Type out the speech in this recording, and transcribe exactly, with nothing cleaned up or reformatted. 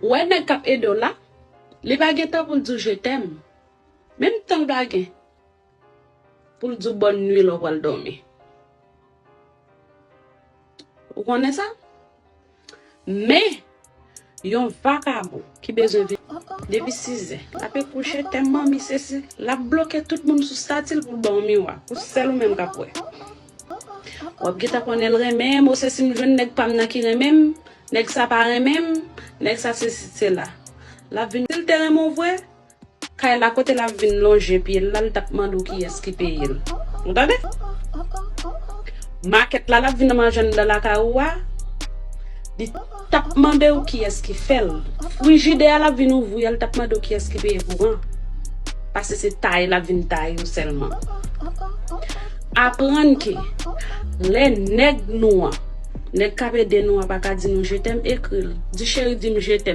Ou wè nèg k ap ede w la, li pa gen tan pou l di w je t'aime. Menm tan l pa gen pou l di w bòn nwi lè w pral dòmi. Ou konnen sa? Men, yon vakabon ki bezwen vin depi sizè, l ap ekri je t'aime manmi sesi, l ap bloke tout moun sou stati l pou l ba w miwa, pou sèl ou menm k ap wè. W ap gentan konnen l renmen m, o sesi m jwenn nèg pa m nan ki renmen m, nèg sa pa renmen m, nèg sa sesi sela. L ap vin, si l te renmen w vre, kay la kote l ap vin lonje pye l la, l t ap mande w kiyès ki peye l. Ou tande? Makèt la, l ap vin manje anndan lakay ou a, li t ap mande w kiyès ki fè l. Frijidè a, l ap vin ouvri a, l t ap mande w kiyès ki peye kouran. Paske se taye l ap vin taye w sèlman. Aprann ke lè nèg nou an, nèg k ap ede nou an pa ka di nou je t'aime, ekri l. Di cheri, di m je t'aime.